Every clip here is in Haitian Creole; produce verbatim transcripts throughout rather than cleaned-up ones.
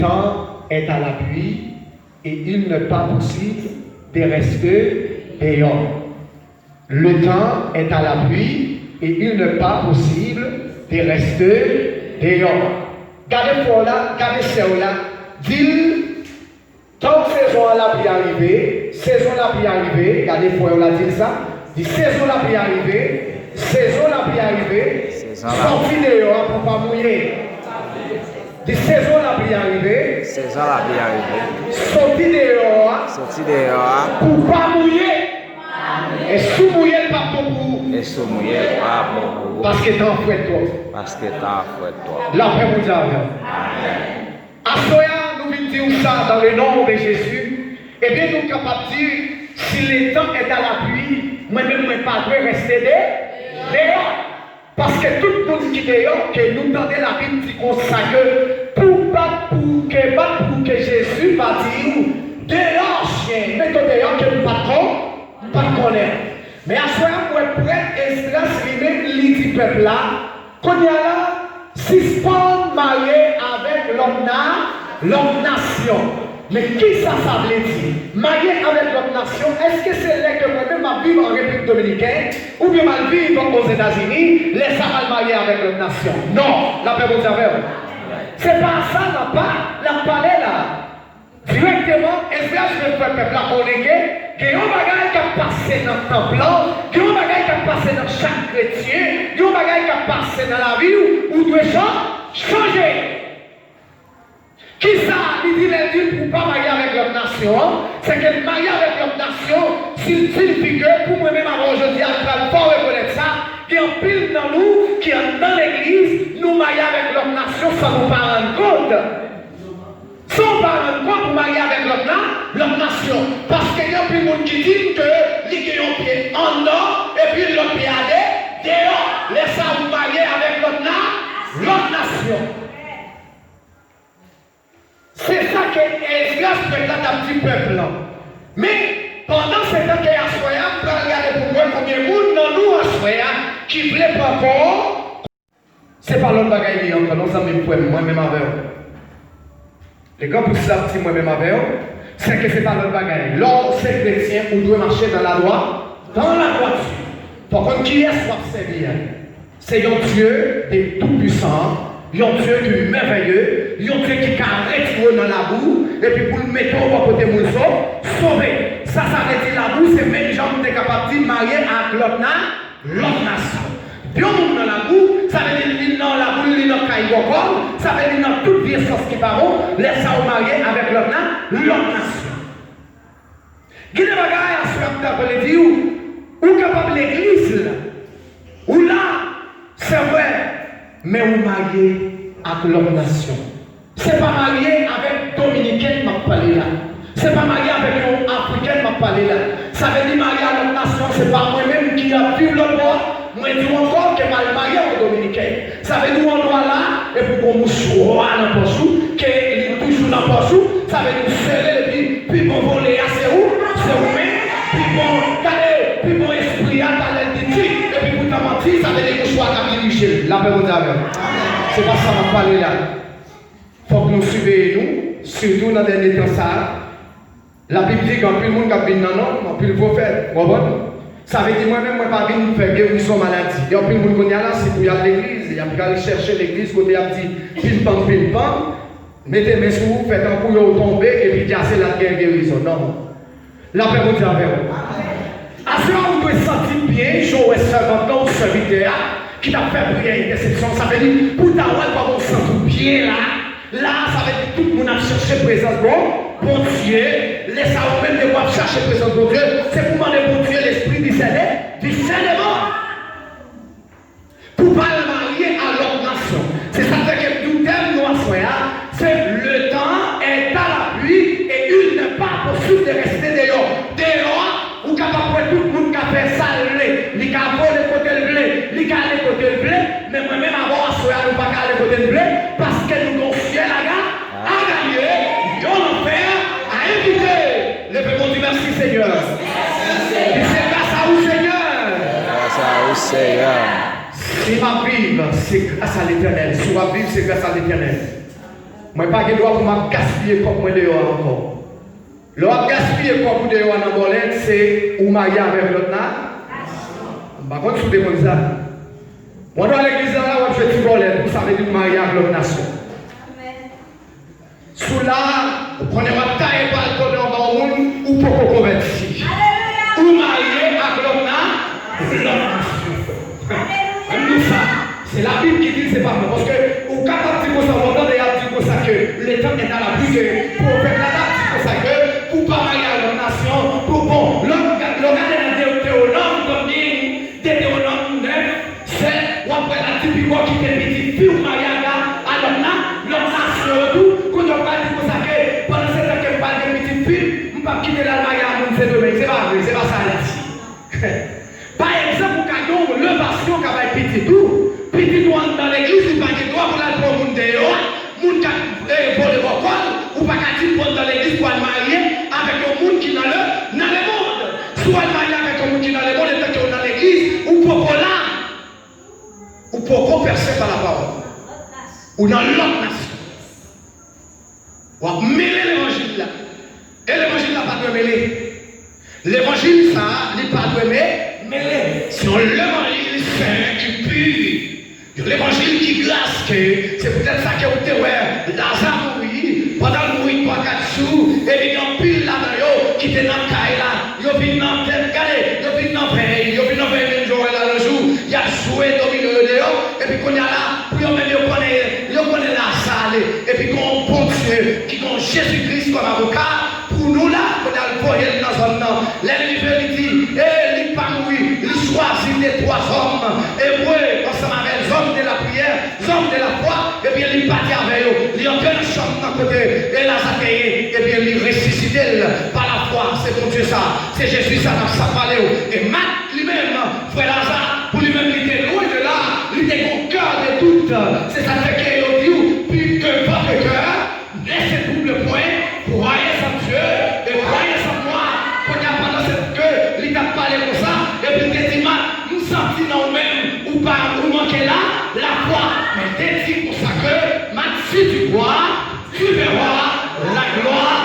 temps est à la pluie et il n'est pas possible de rester dehors. Le temps est à la pluie et il n'est pas possible de rester dehors. Gade frè w la, gade sè w la, di l, tan sezon an lapli a rive, sezon lapli a rive, gade frè w la di l sa, di sezon lapli a rive, sezon lapli a rive, sezon lapli. Sòti deyò a pou w pa mouye. Di sezon lapli a rive. Sezon lapli a rive. Soti deyò a. Soti deyò a. Pou w pa mouye. E si w mouye, l p ap bon pou ou. E si w mouye, l p ap bon pou ou. Paske tan an frèt twòp. Paske tan an frèt twòp. Lapè Bondye avè w. Amèn. Aswè a, nou vin di w sa dans le nom de Jésus. Ebyen, nou kapab di, si le temps est à la pluie, mwen menm, mwen pa dwe reste de, deyò. Paske tout moun ki deyò, ke nou tande Labib di konsa ke pou bat pou ke bat pou ke Jezi pa di w, deyò chen, mete w deyò ke m pa t kon, m pa t konnen. Men aswè a, m wè prèt Esdras li menm, li di pèp la, kounye a la, sispann marye avèk lòt na, lòt nasyon. Men kisa sa vle di? Marye avèk lòt nasyon, èske se lè ke mwen menm m ap viv an Repiblik Dominikèn, oubyen m al viv Ozetazini, lè sa m al marye avèk lòt nasyon? Non, lapè Bondye avè w. Se pa sa l ap pa, l ap pale la. Dirèkteman, Esdras vle fè pèp la konnen ke gen yon bagay k ap pase nan tanp lan, gen yon bagay k ap pase nan chak kretyen, gen yon bagay k ap pase nan lavi w, ou dwe chan-, chanje. Kisa li di lè l di l pou w pa marye avèk lòt nasyon an? Se ke l marye avèk lòt nasyon, si l siyifi ke pou mwen menm avè w jodi a, m pral fè w rekonèt sa, gen anpil nan nou ki anndan legliz, nou marye avèk lòt nasyon san nou pa rann kont. San w pa rann kont ou marye avèk lòt na, lòt nasyon. Paske gen anpil moun ki di m ke li gen yon pye anndan, epi lòt pye a de, deyò. Lè sa a ou marye avèk lòt na, lòt nasyon. Se sa ke Esdras prèt la t ap di pèp lan. Men, pandan se tan ke aswè a, m pral gade pou m wè konbyen moun nan nou aswè a ki vle pran kò. Se pa lòt bagay li ankò, non, zanmi m, frè m, mwen menm avè w. Legrand Prince la ap di mwen menm avè w, se ke se pa lòt bagay. Lè w se kretyen, ou dwe mache dans la droite, dans la droiture. Fò w konn kiyès w ap sèvi a. Se yon Dye de Toupwisan, yon Dye ki mèvèye, yon Dye ki ka retire w nan labou, epi pou l mete w bò kote moun so-, sove. Sa, sa vle di labou, se menm jan m te kapab di marye ak lòt na-, lòt nasyon. Yon moun nan labou, sa vle di li nan labou, li nan kay bòkò l, sa vle di nan tout vye sòs ki pa bon, lè sa ou marye avèk lòt na-, lòt nasyon. Gen de bagay aswè a m ta vle di w, ou kapab legliz la, ou la, se vre, men ou marye ak lòt nasyon. Se pa marye avèk Dominiken m ap pale la. Se pa marye avèk yon Afriken m ap pale la. Sa vle di marye a lòt nasyon, se pa mwen menm ki ap viv lòt bò a. Mwen di w ankò ke m al marye ak yon Dominiken. Sa vle di w andwa la, epi w gon mouchwa nan pòch ou, ke li toujou nan pòch ou. Sa vle di w sere l, epi pi bon vole a se ou, se ou menm. Pi bon, gade, pi bon espri a, talè l te di, epi poutan manti, sa vle di mouchwa k ap dirije l. Lapè Bondye avè w. Se pa sa m ap pale la. Fòk nou siveye nou, sitou nan dènye tan sa a. Labib di gen anpil moun k ap vin nan non m, anpil pwofèt, w konprann? Sa vle di mwen menm, mwen pa vin fè gerizon maladi. Gen anpil moun kounye a la, se pou y al legliz, y ap pral chèche legliz kote y ap di, pinpan, pinpan, mete men sou ou, fè tankou yo tonbe, epi di a se la k gen gerizon. Non. Lapè Bondye avè w. Aswè a, ou dwe santi w byen, jan w wè sèvant lan ou sèvitè a, ki t ap fè priyè entèsepsyon, sa vle di, pou w ta wè kòman w santi w byen la, la, sa vle di tout moun ap chèche prezans Bon-, Bondye, lè sa a ou menm depi w ap chèche prezans Bondye, se pou w mande Bondye lespri disène-, disèneman. Pou w pa al marye a lòt nasyon. Se sa k fè ke m di w tèm nou aswè a, se le temps est à la pluie et il n'est pas possible de rester dehors. Deyò a, ou kapab wè tout moun ka fè sa l vle, li ka vole kote l vle, li ka ale kote l vle, men mwen menm avè w aswè a, nou pa ka ale kote n vle, paske nou gen yon syèl a ga-, a gaye, yon lanfè a evite. Leve pou di mèsi, Senyè. Di se gras a ou, Senyè. Gras a ou, Senyè. Si m ap viv, se gras a Letènèl. Si w ap viv, se gras a Letènèl. Mwen pa gen dwa pou m ap gaspiye kòb mwen deyò a ankò. Lè w ap gaspiye kòb ou deyò a nan bòlèt, se ou marye avèk lòt na. M pa konn si w te konn sa. Mwen w al legliz la, la w ap jwe ti bòlèt, ou sa vle di ou marye ak lòt nasyon. Si w la, ou konnen w ap taye pal konnen anba yon moun, ou poko konvèti. Ou marye ak lòt na, lòt nasyon. Ann di sa, se Labib ki di l, se pa mwen. Paske ou kapab di konsa, w ap tande y ap di konsa ke le temps est à la pluie, ke pwovèb la t ap di konsa ke pou w pa marye ak lòt nasyon, pou bon, lè w gade nan Detewonòm, Detewonòm nèf, sèt, w ap wè l ap di piga w kite pitit fi w marye ak a, a lòt na, lòt nasyon yo tou, kounye a w pral di konsa ke pandan se tan ke m pral gen pitit fi m, m p ap kite l al marye a moun Sendomeng. Se pa vre, se pa sa l di. Pa egzanp, ou ka gen yon levasyon w ka bay pitit ou. Pitit ou anndan legliz, li pa gen dwa pou l al pran moun deyò a. Moun k ap, eh, vole bò kò l, ou pa ka di l pran anndan legliz pou al marye avèk yon moun ki nan le, nan lemonn. Si w al marye avèk yon moun ki nan lemonn, etanke w nan legliz, ou poko la. Ou poko pèse pa lapawòl. Ou nan lòt nasyon. W ap mele levanjil la. E levanjil la pa dwe mele. Levanjil sa a, li pa dwe me-, mele. Se yon levanjil sen ki pi. Yon levanjil ki gras ke, se poutèt sa ke w te wè Laza mouri, pandan l mouri twa, kat jou, epi gen anpil ladan yo ki te nan kay la, yo vin nan tèt, gade, yo vin nan vèy, yo vin nan vèy menm jan w wè la nan jou, y ap jwe domino yo deyò, epi kounye a la, pou yo menm yo konnen, yo konnen Laza ale, epi gen yon Bondye ki gen yon Jezi Kris kòm avoka, pou nou la, kounye a l voye l nan zòn nan. Lè l rive, li di, e li pa mouri, li chwazi de twa zòm ebre ansanm avè zòm de lapriyè, zòm de lafwa, ebyen li pati avè yo. Li antre nan chanm nan kote e Laza te ye, ebyen li resisite l pa lafwa. Se Bondye sa, se Jezi sa n ap sa pale w. E Mat li menm, frè Laza, pou li menm li te lwen de la, li te gen yon kè de dout. Se sa k fè ke yo di w, pi ke votre cœur ne se trouble point, croyez en Dieu et croyez en moi. Kounye a, pandan se ke li t ap pale konsa, epi l te di, Mat, m santi nan ou menm, ou pa, ou manke la, lafwa. Men te di konsa ke, Mat, si tu crois, tu verras la gloire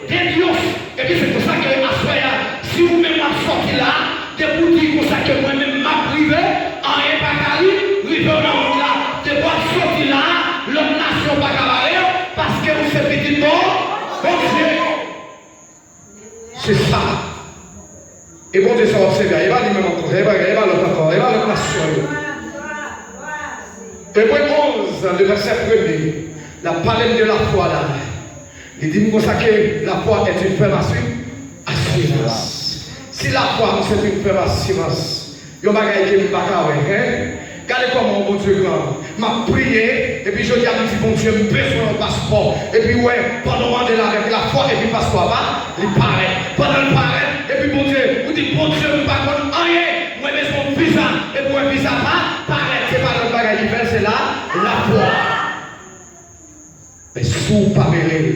de Dios. Epi se konsa ke aswè a, si ou menm w ap sòti la, depi w di konsa ke mwen menm m ap rive, anyen pa ka ri, rive w nan wout la. Depi w ap sòti la, lòt nasyon pa ka bare w, paske ou se pitit Bon-, Bondye. Se sa. E Bondye sa w ap sèvi a, e pa li menm ankò, e pa, e pa lòt ankò, e pa lòt nasyon yo. Ebre onz, le vèsè premye, l ap pale m de lafwa la. Li di m konsa ke lafwa est une ferme assu-, assurance. Si lafwa m se une ferme assurance, yon bagay ke m pa ka wè, en? Gade kòman yon Bondye gran. M ap priye, epi jodi a m di, Bondye, m bezwen yon paspò. Epi w wè, pandan w ande l avèk lafwa, epi paspò a pa, li parèt. Pandan l parèt, epi Bondye, ou di, Bondye, m pa konn anyen, mwen bezwen yon viza. Epi w wè viza pa parèt, se pa lòt bagay ki fè l, se la, lafwa. Men si w pa mele l,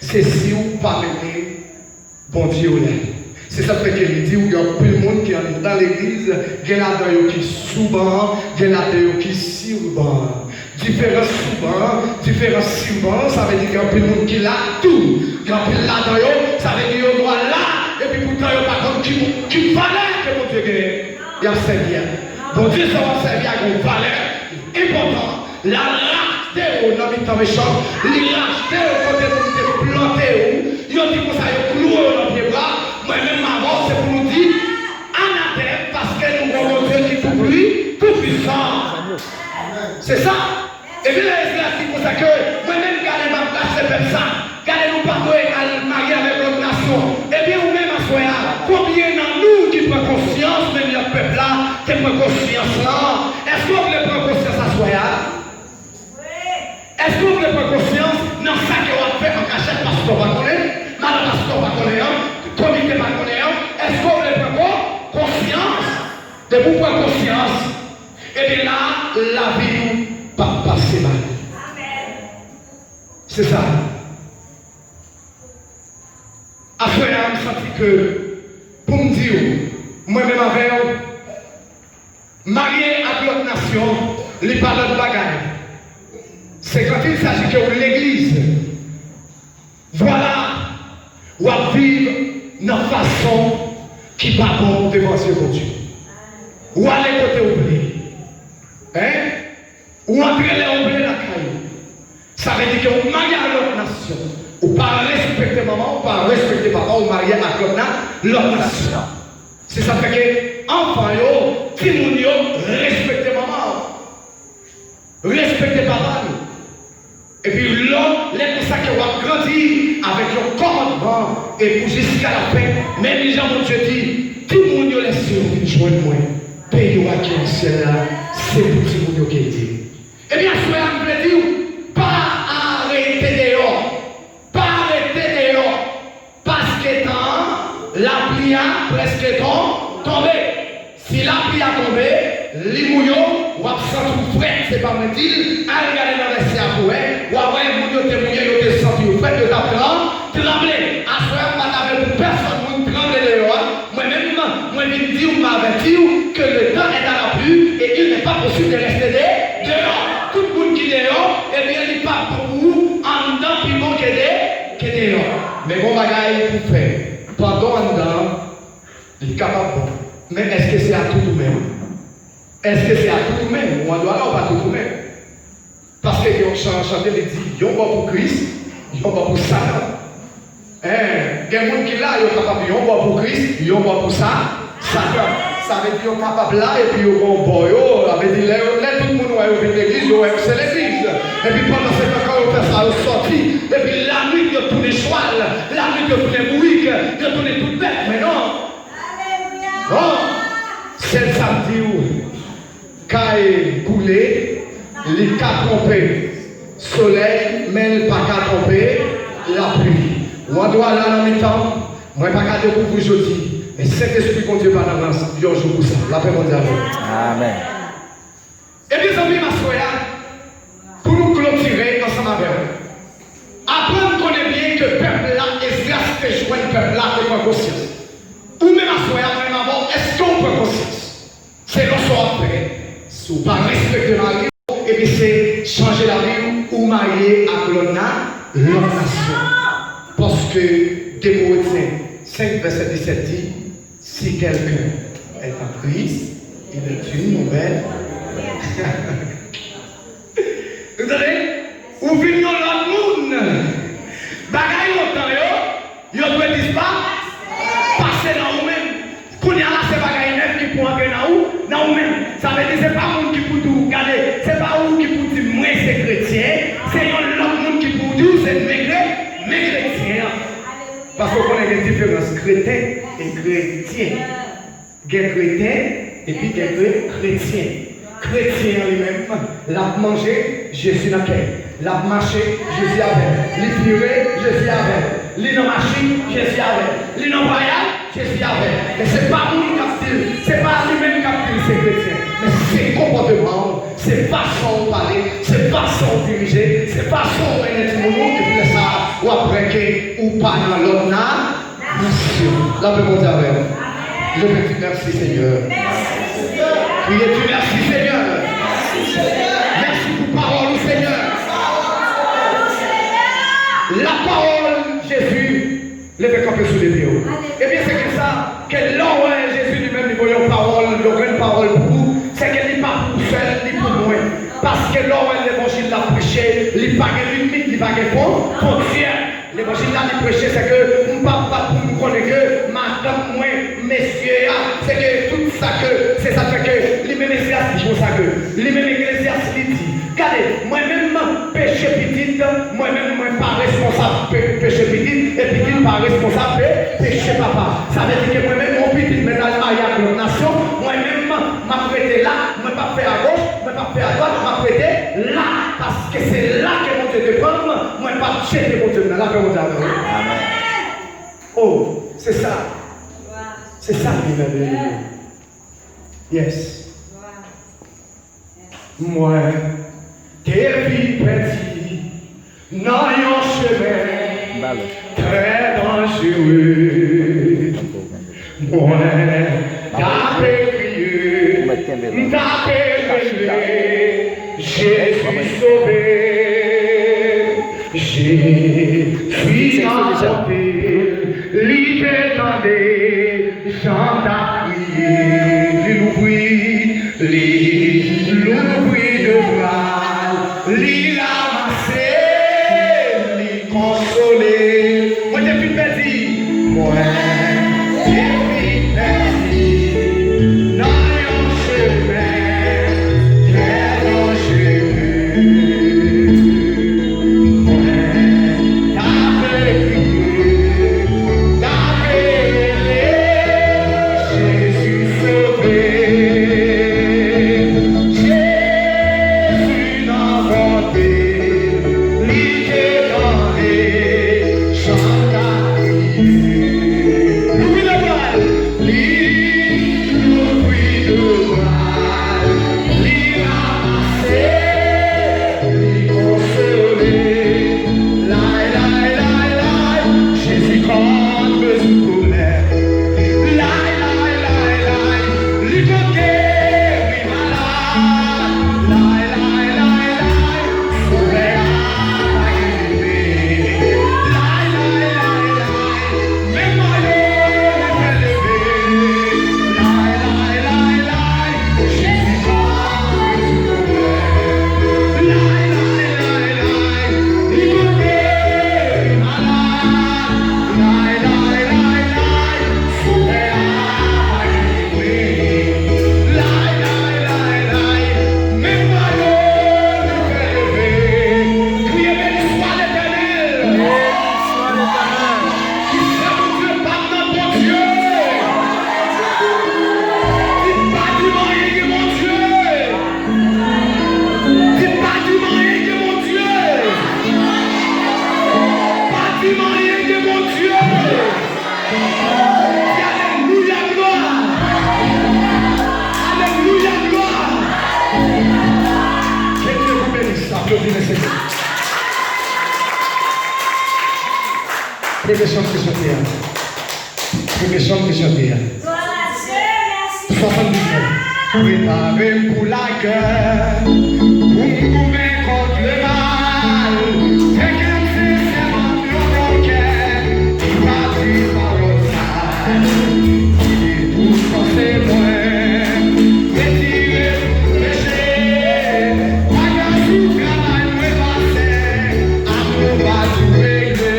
se si w pa mele Bondye w la. Se sa k fè ke m di w, gen anpil moun ki anndan legliz, gen ladan yo ki sou ban an, gen ladan yo ki sou ban an. Diferans sou ban an, diferans sou ban an, sa vle di gen anpil moun ki la tou. Gen anpil ladan yo, sa vle di yo dwe la, epi poutan yo pa konn ki, ki valè ke Bondye genyen y ap sèvi a. Bondye sa w ap sèvi a gen yon valè enpòtan. L al rachte w nan mitan mechan, li rachte w kote moun te plante w. Yo di konsa, yo klouwe w nan pye bwa. Mwen menm avè w, se pou nou di anatèm, paske nou gon Bondye ki tou pwi, tou pwisan. Se sa. Epi lè Ezra di konsa ke mwen menm gade m ap rache pèp sa. Gade, nou pa dwe al marye avèk lòt nasyon. Ebyen, ou menm aswè a, konbyen nan nou ki pran konsyans, menm jan pèp la te pran konsyans lan? Èske w vle pran konsyans aswè a? Èske w vle pran konsyans nan sa ke w ap fè an kachèt, pastè pa konnen, madan pastè pa konnen an, komite pa konnen an? Èske w vle pran ko-, konsyans? Depi w pran konsyans, ebyen la, lavi w p ap pase mal. Se sa. Aswè a, m santi ke pou m di w, mwen menm avè w, marye ak lòt nasyon, li pa lòt bagay. Se quand il s'agit ke w legliz, fason ki pa bon devan zye Bondye. Ou ale kote ou vle. Hein? Ou antre lè ou vle lakay ou. Sa vle di ke ou marye ak lòt nasyon. Ou pa respekte manman, ou pa respekte papa, ou marye ak lòt na, lòt nasyon. Se sa k fè ke anfan yo, timoun yo, respekte manman yo. Respekte papa nou. Epi lò, lè konsa ke w ap grandi avèk yon kòmandman, e pou jiska lafen, menm jan Bondye di, timoun yo, lè si yo vin jwenn mwen, peyi w a ki an syèl la, se pou timoun yo ke l ye. Ebyen, aswè a, m vle di w, pa rete deyò. Pa rete deyò. Paske tan an, lapli a prèske ton, tonbe. Si lapli a tonbe, li mouye w, w ap santi w frèt, se pa mwen di l, al gade nan vèsè a pou wè, w a wè moun yo te mouye, yo te santi yo frèt, yo t ap tran, tranble. Aswè a, m pa ta vle pou pèsonn moun tranble deyò a. Mwen menm, mwen vin di w, m avèti w ke le temps est à la pluie et il n'est pas possible de rester de, dehors. Tout moun ki deyò, ebyen, li pa bon pou ou, anndan pi bon ke de, ke deyò. Men gon bagay pou fè. Pandan w anndan, li kapab bon. Men èske se a tout ou menm? Èske se a tout ou menm? Ou andwa la, ou pa tout ou menm. Paske yon chan chante, li di, yon bò pou Kris, yon bò pou Satan. Hein, gen moun ki la, yo kapab yon bò pou Kris, yon bò pou sa, Satan. Sa vle di yo kapab la, epi yo gon bò yo. Sa vle di lè, lè tout moun wè yo vin legliz, yo wè se legliz. Epi pandan se tan, kan yo fè sa, yo sòti. Epi lannuit, yo tounen chwal. Lannuit, yo tounen bourik. Yo tounen tout bèt. Men non. Non. Sèl sa m di w, kay koule, li ka twonpe solèy, men l pa ka twonpe lapli. Ou andwa la nan mitan, mwen pa ka dekouvri jodi, men Sentespri Bondye pa nan rans yon jou pou sa. Lapè Bondye avè w. Amèn. Ebyen, zanmi m, aswè a, pou nou klotire ansanm avè w, aprann konnen byen ke pèp la, Esdras te jwenn pèp la te pran konsyans. Ou menm aswè a, mwen menm avè w, èske w pran konsyans? Selon sa w ap fè, si w pa respekte mari w, ebyen se chanje lavi w, ou marye ak lòt na, lòt nasyon. Paske de Korentyen senk vèsè disèt di, si quelqu'un est en Christ, il est une nouvelle. Ou tande? Ou vin yon lòt moun. Bagay lontan yo, yo dwe dispa, pase nan ou menm. Kounye a la, se bagay nèf ki pou antre nan ou, nan ou menm. Sa vle di, se pa moun ki pou di w, gade, se pa ou ki pou di, mwen se kretyen, se yon lòt moun ki pou di w, se men kre-, men kretyen an. Paske w konnen gen diferans kreten e kretyen. Gen kreten, epi gen kre-, kretyen. Kretyen an li menm, l ap manje, Jezi nan kè l. L ap mache, Jezi avè l. Li vire, Jezi avè l. Li nan machin, Jezi avè l. Li nan vwayaj, Jezi avè l. Men se pa moun k ap di l, se pa li menm k ap di l se kretyen. Men se konpòteman w, se fason w pale, se fason w dirije, se fason w mennen timoun ou, epi lè sa a, w ap wè ke ou pa nan lòd nan Lapè Bondye avè w. Leve, di, mèsi, Senyè. Kriye, di, mèsi, Senyè. Mèsi pou pawòl ou, Senyè. Lapawòl, Jezi, leve kanpe sou de pye w. Ebyen, se ke sa, ke lè w wè Jezi li menm, li voye yon pawòl, yon grenn pawòl pou ou, se ke li pa pou ou sèl, li pou mwen. Paske lè w wè levanjil la preche, li pa gen limit, li pa gen fwon-, fwontyè. Levanjil la li preche, se ke m p ap bat pou m konnen ke madanm mwen, mesye a, se ke tout sa ke, se sa k fè ke li menm Eklezyas di konsa ke, li menm Eklezyas li di, gade, mwen menm peche pitit, mwen menm mwen pa responsab pe-, peche pitit, e pitit pa responsab pe-, peche papa. Sa vle di ke mwen menm yon pitit mèt al marye ak lòt nasyon, mwen menm m ap rete la, mwen p ap fè agoch, mwen p ap fè adwat, m ap rete la, paske se la ke Bondye te pran m, mwen p ap jete Bondye m nan. Lapè Bondye avè w. Amèn. Oh, se sa. Se sa ki mèveye. Yes. Mwen te vin pèdi nan yon chemen trè danjere. Mwen t ape kriye, m t ape rele, Jezi sove. Jezi nan pòte, li Li te tande jan t ap kriye, li louvri, li louvri de bra l, li ranmase, li konsole. Mwen te fin pèdi, mwen te fin pèdi nan yon chemen trè danjere. Mwen t ap kriye, t ap rele, Jezi sove. Jezi nan bonte l, li te tande jan l t ap kriye. Louvri de bra l, li louvri de bra l, li ranmase, li konsole. Lay, lay, lay, lay, Jezi konn bezwen pwoblèm. Lay, lay, lay, lay, li konn geri malad. Lay, lay, lay, lay, Sovè a pa gen limit. Lay, lay, lay, lay, men mò yo li fè leve. Lay, lay, lay, lay, Jezi konn bezwen pwoblèm. Lay, lay, lay, lay, li konn geri malad. Lay, lay, lay, lay, Sovè a pa gen limit. Lay, lay, lay, lay, men mò yo li fè leve. Kriye, beni swa Letènèl. Kisa Bondye pa t nan Bondye? Di, pa di m anyen de Bondye. Di, pa di m anyen de Bondye. Pa di m anyen de Bondye. Di, alelouya, glwa. Alelouya, glwa. Ke Dye vous bénisse. Aplodi le Seigneur. Premye chanm ke chante a. Premye chanm ke chante a. Swasanndisnèf. Prepare m pou lagè, pou m goumen kont lemal. Fè ke m sensèman yon bon kè, ki pa di pawòl sal, ki di tout panse mwen. Retire tout peche, lagè sou travay mwen pase, amour pa tou regle.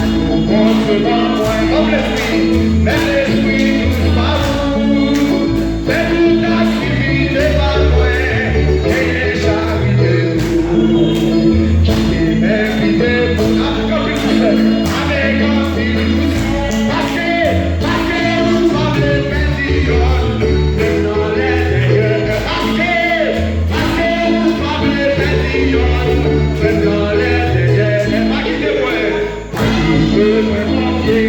Amour bon se ban mwen, bon lespri, men lespri dous pa ou. Fè tout aktivite pa mwen, genyen charite tou. Kite men vide pou avèk anpil dousè, avèk anpil dousè. Paske, paske ou pa vle pèdi yonn, menm nan lè dèyè. Paske, paske ou pa vle pèdi yonn, menm nan lè dèyè. Pa kite mwen. Pa kite mwen konfye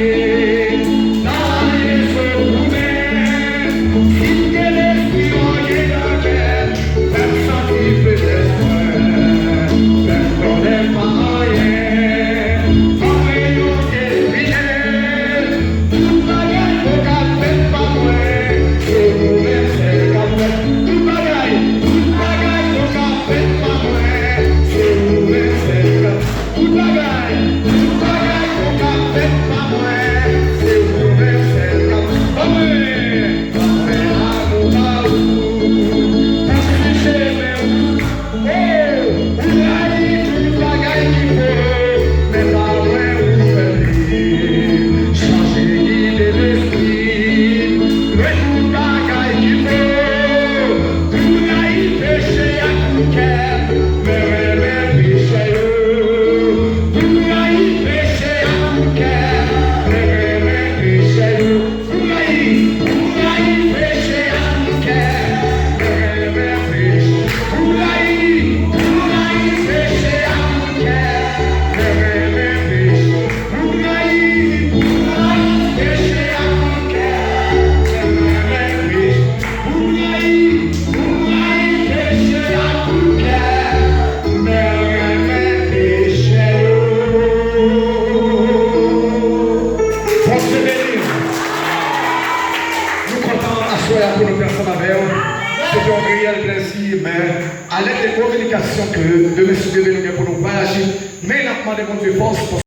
nan anyen sou ou menm. Si m gen lespri w gen nan kè m, fè m santi feblès mwen, fè m konnen m pa anyen. Ban mwen yon espri nèf. Tout bagay poko fèt pa mwen, se ou menm sèl k ap fè tout bagay. Tout bagay poko fèt pa mwen, se ou menm sèl k ap Tout bagay, tout bagay poko fèt pa mwen, se ou menm sèl k ap ban mwen, ban mwen amour pa ou, pou m swiv chemen ou. Oh, ou rayi tout bagay ki fo, men pa mwen ou fè li. Chanje gide lespri m, lwen tout bagay ki fo. Pou rayi peche ak tout kè, men renmen peche yo. Pou rayi peche ak tout kè, men renmen peche yo. Pou rayi, pou rayi peche ak tout kè, men renmen peche. Pou rayi, pou rayi peche ak tout kè, men renmen peche. Pou m rayi, pou m rayi peche ak tout kè, m renmen peche. Pou m rayi, pou m rayi peche ak tout kè, m renmen peche yo. Bondye beni w. Nou kontan aswè a pou nou te ansanm avè w. Se te yon reyèl plèzi, men a lèd de kominikasyon ke demen si Dye vle nou gen pou nou vwayaje, men n ap mande Bondye fòs.